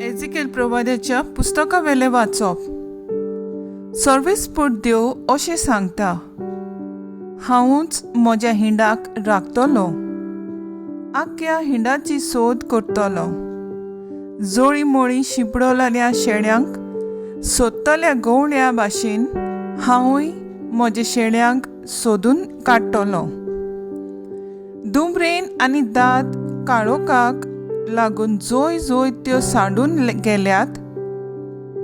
एझिकेल प्रवाद्याच्या पुस्तका वेलें वाचप. सर्वेस्पोर देव अशें सांगता, हांवूच म्हज्या हिंडाक राखतलो, आख्ख्या हिंडाची सोद करतलो. जोळी मोळी शिंपडलेल्या शेळ्यांक सोदतल्या गवळ्या भाशेन हांवूय म्हज्या शेळ्यांक सोदून काडटलो. दुमरेन आनी दांत काळोखाक लागून जोय जोय त्यो सांडून गेल्यात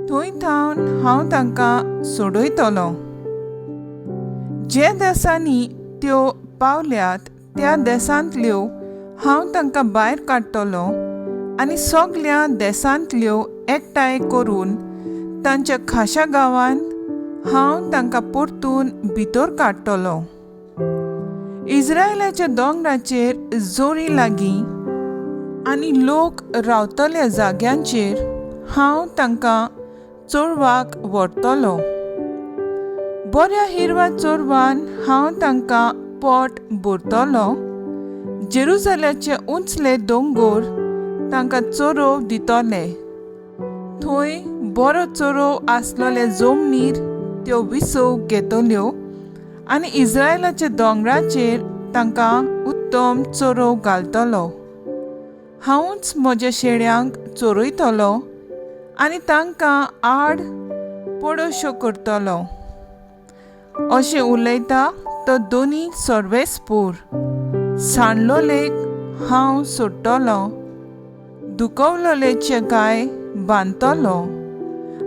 थंय थावन हांव तांकां सोडयतलो. जे देसांनी त्यो पावल्यात त्या देसांतल्यो हांव तांकां भायर काडटलो आनी सगल्या देसांतल्यो एकठांय करून तांच्या खाशा गांवांत हांव तांकां परतून भितर काडटलो. इस्रायलाच्या दोंगराचेर जोरी लागीं आनी लोक रावतल्या जाग्यांचेर हांव तांकां चोरवाक व्हरतलो. बऱ्या हिरवा चोरवान हांव तांकां पोट भरतलो. जेरुजाल्याचे उंचले दोंगोर तांकां चोरोव दितले. थंय बरो चोरोव आसलेले जमनीर त्यो विसव घेतल्यो आनी इस्रायलाच्या दोंगराचेर तांकां उत्तम चोरोव घालतलो. हांवूच म्हज्या शेळ्यांक चोरयतलो आनी तांकां आड पडोश्यो करतलो. अशें उलयता तो दोनी सर्वेस्पोर. सांडलोलेक हांव सोडटलो, दुखवलोलेचे गाय बांदतलो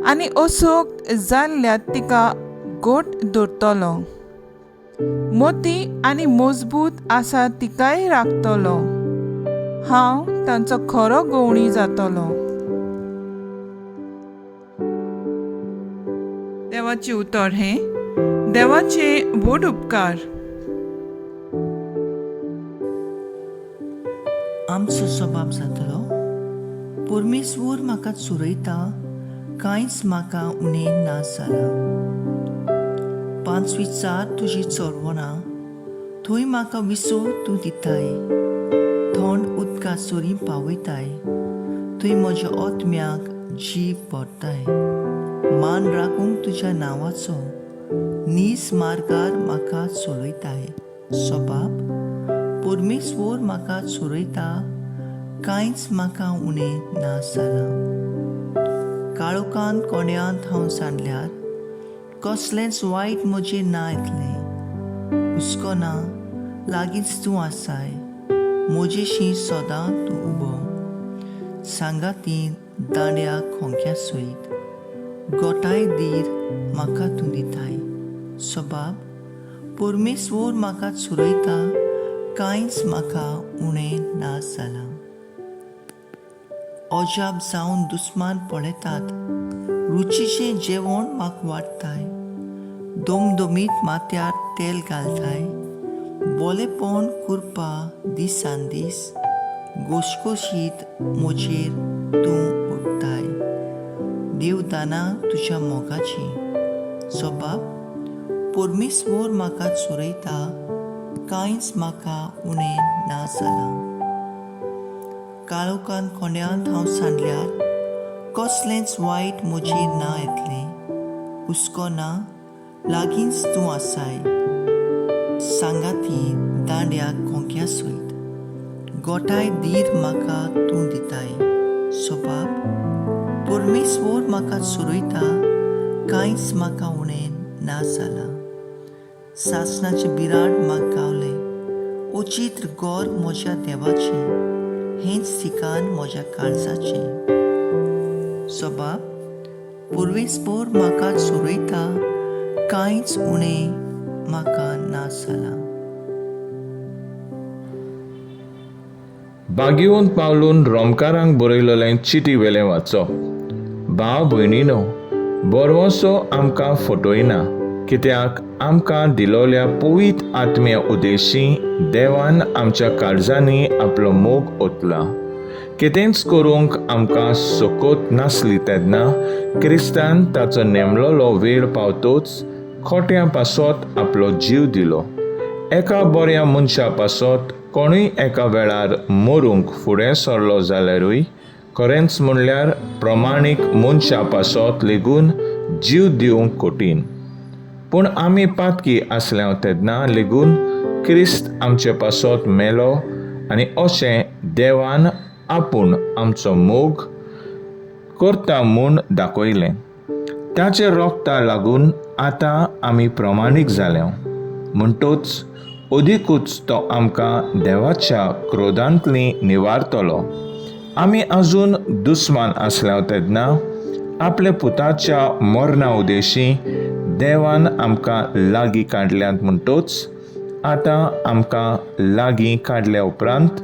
आनी असोक्त जाल्ल्या तिका गोट दवरतलो. मोती आनी मजबूत आसा तिकाय राखतलो. हांव तांचो खरो गवणी जातलो. देवाचें उतर हें देवाचे व्हड उपकार. आमचो स्वभाव जातलो. परमेश्वर म्हाका चुरयता, कांयच म्हाका उणें ना जालां. पांचवी चार तुजी चोरवणां, थंय म्हाका विसव तूं दिताय. थंड उदका सरीं पावयताय, थंय म्हज्या आत्म्याक जीव भरताय. मान राखूंक तुज्या नांवाचो नीस मार्गार म्हाका चलयताय. स्वभाव परमेश्वर म्हाका चोरयता, कांयच म्हाका उणें ना जालां. काळोखांत कोंड्यांत हांव सांडल्यार कसलेंच वायट म्हजेर ना येतलें. हुस्को ना, लागींच तूं आसाय, म्हजेशी सदां तूं उबो. सांगाती दांड्या खोंक्या सयत गोठाय धीर म्हाका तूं दिताय. स्वभाव परमेश्वर म्हाका चुरयता, कांयच म्हाका उणें ना जालां. अजाप जावन दुस्मान पळयतात, रुचीचें जेवण म्हाका वाडटाय. दमदमीत माथ्यार तेल घालताय. बोलेपण कुरपा दिसान दीस गोशगोशीत म्हजेर तूं उडटाय. देवदानां तुज्या मोगाची. स्वभाव परमेश्वर म्हाका चोरयता, कांयच म्हाका उणें ना जालां. काळोखान कोंड्यांत हांव सांडल्यार कसलेंच वायट म्हजेर ना येतलें. हुस्को ना, लागींच तूं आसाय. सांगाती दांड्या खोंक्या सयत गोठाय धीर म्हाका तूं दिताय. स्वभाव परमेश्वर म्हाका चोरयता, कांयच म्हाका उणें ना जालां. सासणाचें बिराड म्हाका गावलें, अचित्र गोर म्हज्या देवाचें, हेंच ठिकाण म्हज्या काळजाचें. स्वभाव परमेश्वर म्हाका चोरयता, कांयच उणें म्हाका ना जालां. बागेवन पावलून रोमकारांक बरयलेलें चिटी वेलें वाचप. भाव भयणीनो, बरवसो आमकां फटयना, कित्याक आमकां दिलोल्या पवित्र आत्म्या उदेशी देवान आमच्या काळजांनी आपलो मोग ओतला. कितेंच करूंक आमकां सकत नासली तेन्ना क्रिस्तान ताचो नेमलोलो वेळ पावतोच खोट्यां पासत आपलो जीव दिलो. एका बऱ्या मनशा पासत कोणूय एका वेळार मरूंक फुडें सरलो जाल्यारूय खरेंच म्हणल्यार प्रमाणीक मनशा पासत लेगून जीव दिवंक कठीण. पूण आमी पातकी आसल्या तेन्ना लेगून क्रिस्त आमचे पासत मेलो आनी अशें देवान आपूण आमचो मोग करता म्हूण दाखयलें. ताचे रोगता लागून आतां आमी प्रमाणीक जाल्या, म्हणटूच अदिकूच तो आमकां देवाच्या क्रोधांतली निवारतलो. आमी अजून दुस्मान आसल्या तेन्ना आपल्या पुताच्या मरणा उदेशी देवान आमकां लागीं काडल्यात, म्हणटूच आतां आमकां लागीं काडल्या उपरांत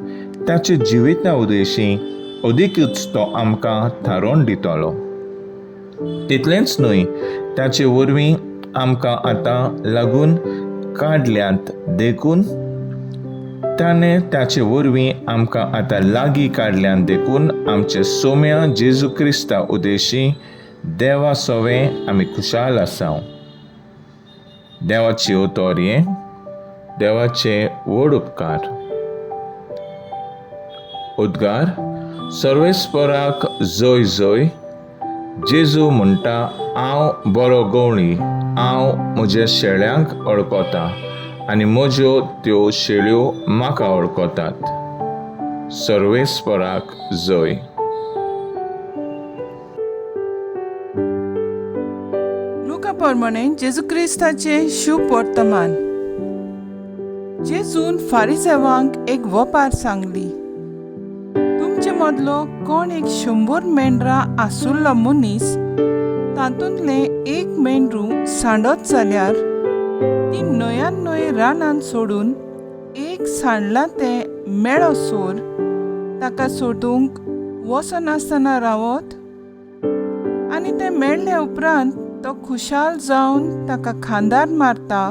ताचे जिविता उदेशी अदिकूच तो आमकां थारोवन दितलो. तितलेंच न्हय, ताचे वरवीं आमकां आतां लागून काडल्यात देखून ताणें ताचे वरवीं आमकां आतां लागीं काडल्यात देखून आमचे सोम्या जेजू क्रिस्ता उदेशी देवा सवें आमी खुशाल आसाव. देवाची उतर हें, देवाचे व्हड उपकार. उद्गार सर्वेस्पराक जय जय. जेजू म्हणटा, हांव बरो गवळी, हांव म्हज्या शेळ्यांक वळखता आनी म्हज्यो त्यो शेळ्यो म्हाका वळखतात. सर्वेस्पराक जय. लुका प्रमाणे जेजू क्रिस्ताचें शुभ वर्तमान. जेजून फारिसेवांक एक वपार सांगली, तुमचे मदलो कोण एक 100 मेंढरां आसुल्लो मनीस तातूंतलें एक मेंढरू सांडत जाल्यार ती न्हंयान न्हंय रानान सोडून एक सांडला तें मेळो सोर ताका सोदूंक वचनासतना रावत, आनी तें मेळ्ळे उपरांत तो खुशाल जावन ताका खांदार मारता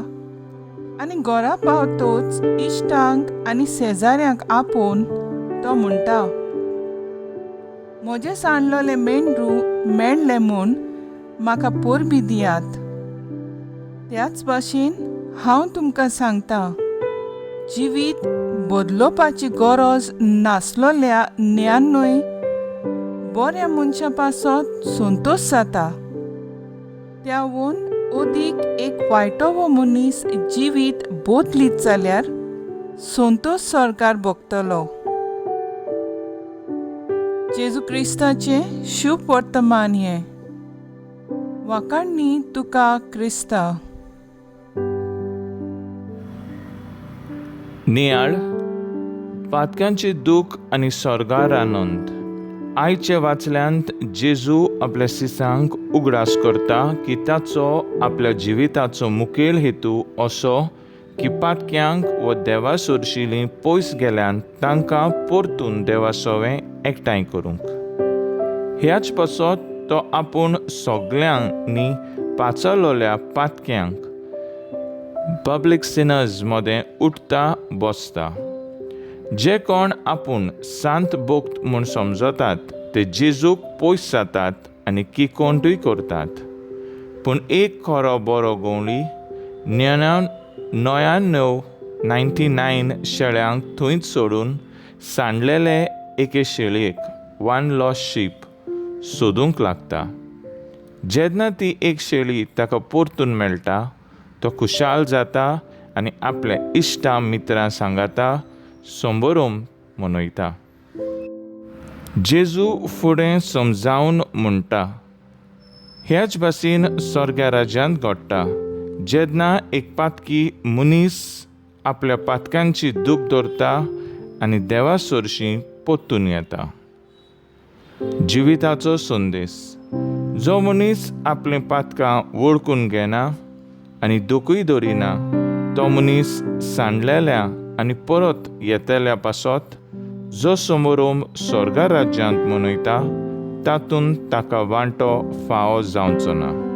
आनी घरा पावतोच इश्टांक आनी शेजाऱ्यांक आपोवन तो म्हणटा, म्हजें सांडलेलें मेंढरू मेळ्ळें म्हूण म्हाका परबी दियात. त्याच भाशेन हांव तुमकां सांगता, जिवीत बदलोवपाची गरज नासलोल्या ज्ञानूय बऱ्या मनशां पासत संतोश जाता. त्यावून अदीक एक वायटो मनीस जिवीत बदलीत जाल्यार संतोश सरकार भोगतलो. जेजू क्रिस्ताचें शुभ वर्तमान हें. वाखाणणी तुका क्रिस्ता. नियाळ पातक्यांचे दूख आनी स्वर्गार आनंद. आयचे वाचल्यांत जेजू आपल्या सिसांक उगडास करता की ताचो आपल्या जिविताचो मुखेल हेतू असो की पातक्यांक व देवा सोरशिलीं पयस गेल्यान तांकां परतून देवा सवें एकठांय करूंक. ह्याच पासत तो आपूण सगल्यांनी पाचलोल्या पातक्यांक पब्लीक सिनर्स मदें उठता बसता. जे कोण आपूण सांत भक्त म्हूण समजतात ते जेजूक पयस जातात आनी किकोंटूय करतात. पूण एक खरो बरो गवळी 99 शेळ्यांक थंयच सोडून सांडलेले एके शेळयेक, वन लॉस्ट शीप, सोदूंक लागता. जेन्ना ती एक शेळी ताका परतून मेळटा तो खुशाल जाता आनी आपल्या इश्टा मित्रां सांगाता संबरोम मनयता. जेजू फुडें समजावन म्हणटा, ह्याच भाशेन स्वर्गा राज्यांत घडटा जेन्ना एक पातकी मनीस आपल्या पातकांची दूख दवरता आनी देवा सरशीं परतून येता. जिविताचो संदेश. जो मनीस आपलीं पातकां वळखून घेना आनी दुखूय दवरिना तो मनीस सांडलेल्या आनी परत येतल्या पासत जो समोरोम स्वर्गा राज्यांत मनयता तातूंत ताका वांटो फावो जावचो ना.